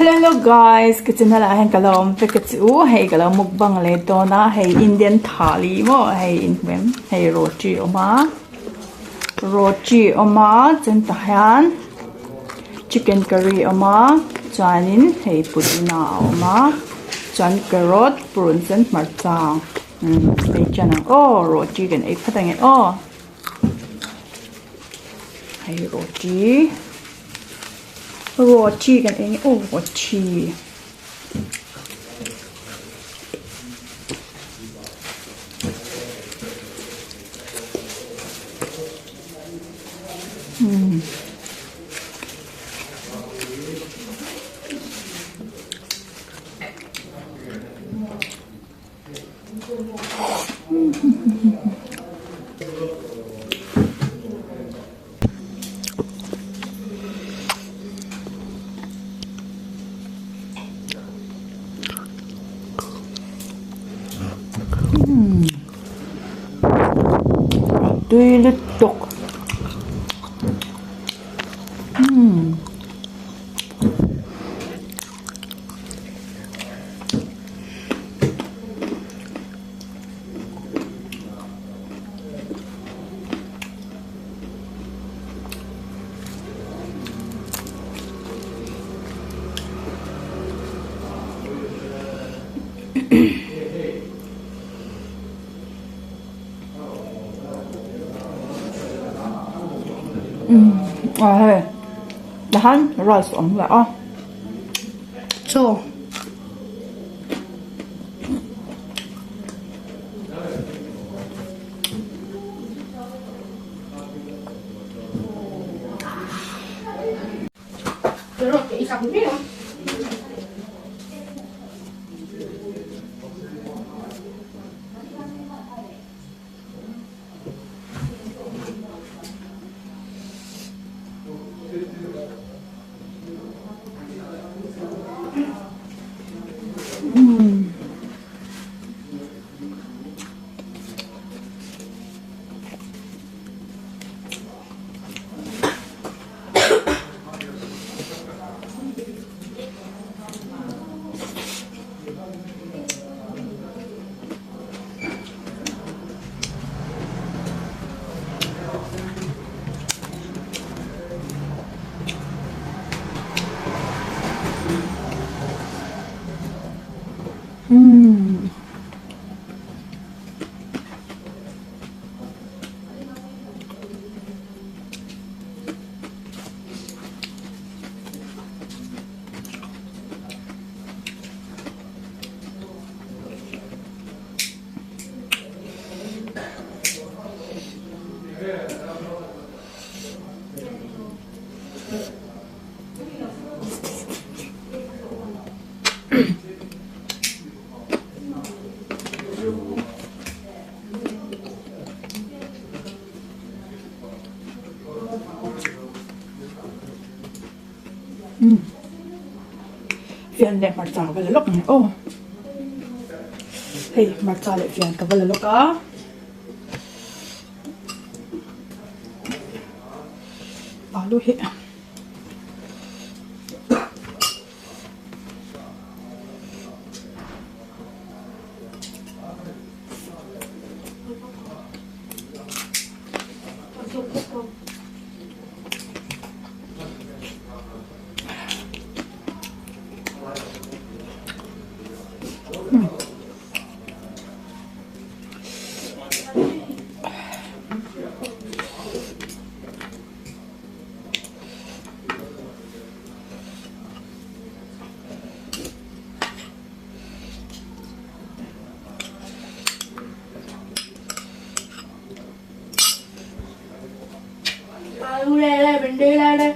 Hello hello guys ka channel ah hian ka lo awm vek a che u hei ka lo mukbang leh dawn a hei Indian thali maw hei in hmu em hei roti a awm a roti a awm a chuan tah hian chicken curry a awm a chuanin hei pudina a awm a chuan carrot purun sen hmarcha umm ei tan ang aw roti kan ei phawt ange aw hei roti. Roti kan ei nge aw roti. Umm. Tui lutuk umm. A hei tihian rice a awm leh a chaw. Umm. Fian leh hmarcha ka va la lawk ang aw hei hmarcha leh fian ka va la lawk a. Alu hi. आलू ले ले भिंडी ले ले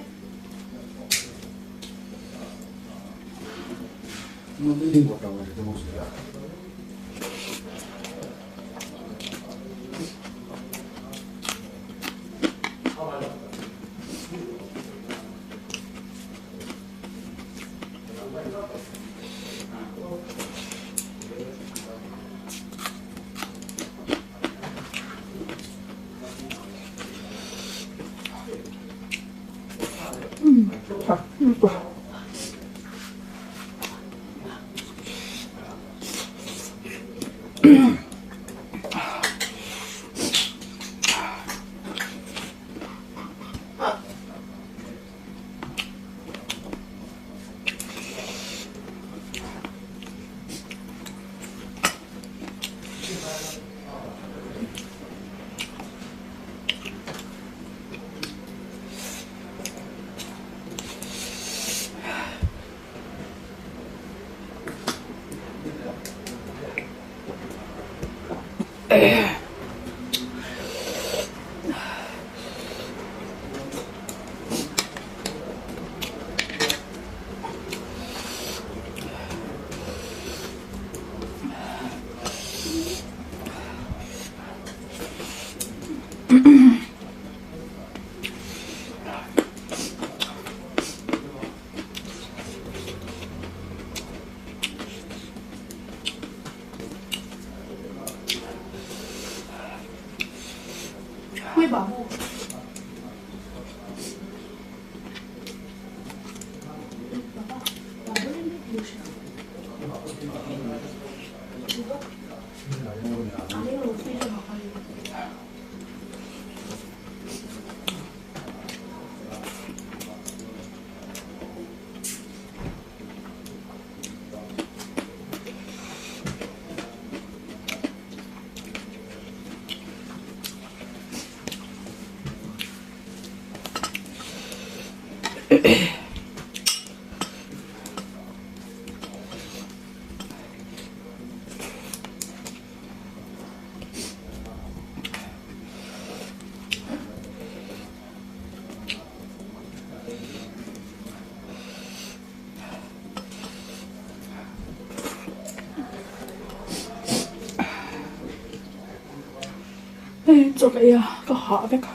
Hei chaw ka ei a ka hah vek a.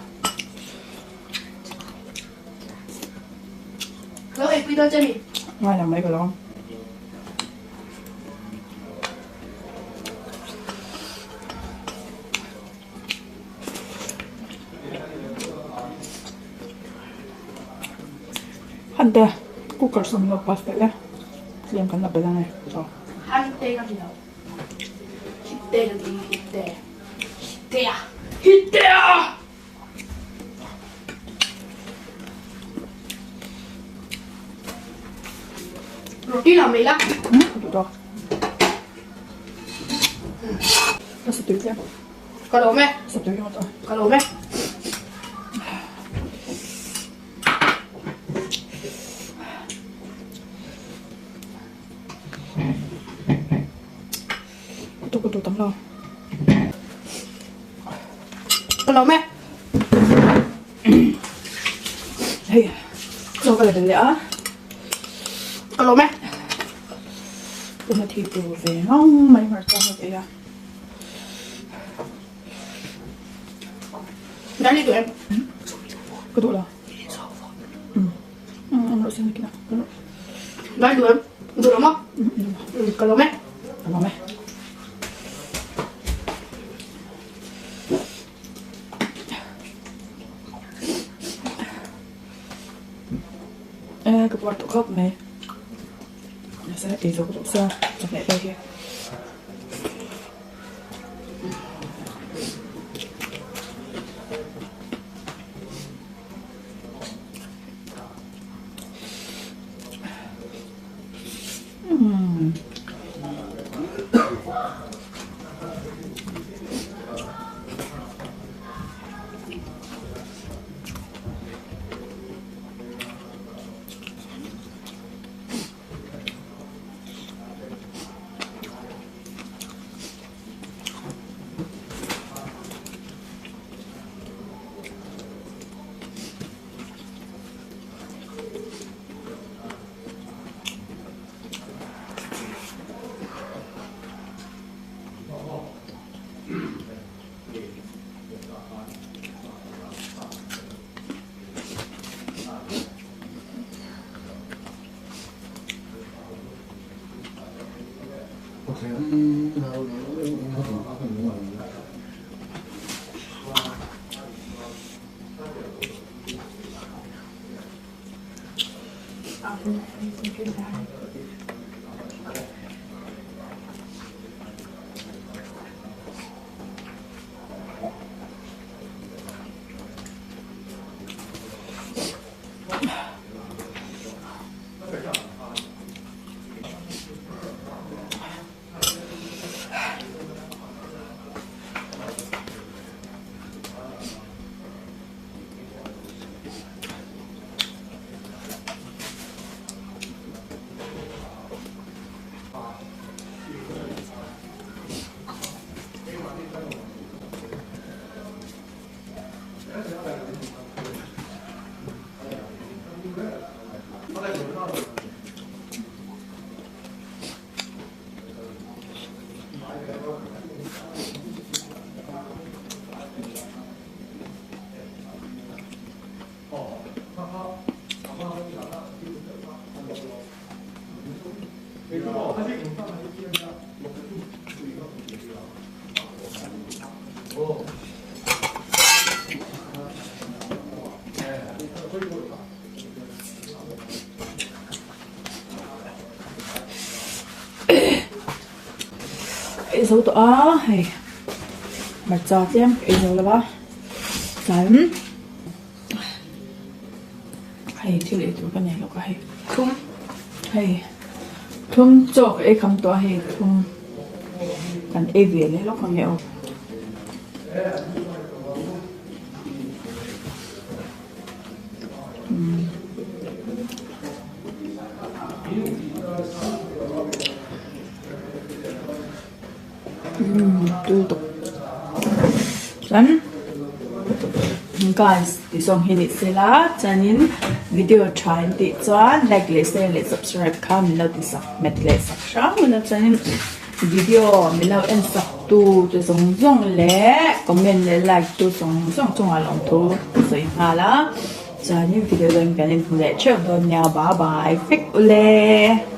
Lo ei pui dawn che mi? Ngai lo mai ka lawm. Hante cooker sawm lo pass belh e tlem kan la belh ange chaw. Hante ka ti lo. Hitte ka ti hitte. Hittea. Hittea! Roti la mai la. Ka duh tawk. Ka sa tui tlem. Ka lawm e. Sa tui ringawt a. Ka lawm e. Ka duh ka duh tam lo. Ka lawm e. Hei chaw ka la bel leh a. Ka lawm e. Tuna thi tur ve ngang mai hmarcha ka ei a. Dani duh em? Ka duh lo. An rawh sin nakin a. Dani duh em? Duh lo maw? Ka lawm e. Ka lawm e. E ka puar tawh khawp mai. Nasa ei zo ka duh sia chawhmeh vel hi. Ei zo tawh a hei hmarcha tlem ka ei zo lo va chuan hei thil ei tur ka nei lawk a hei thlum hei thlum chaw ka ei kham tawh a hei thlum kan ei ve leh lawk ang e aw. Chuan guys tih zawng hi ni sela chuanin video tha in tih chuan like leh share leh subscribe kha min lo ti sak hmet leh sak hrang ula chuanin video min lo en sak tu te zawng zawng leh comment leh like tu zawng zawng chungah lawmthu sawi nghal a chuanin video dang kan inhmu leh theuh dawn nia bye bye vek ule.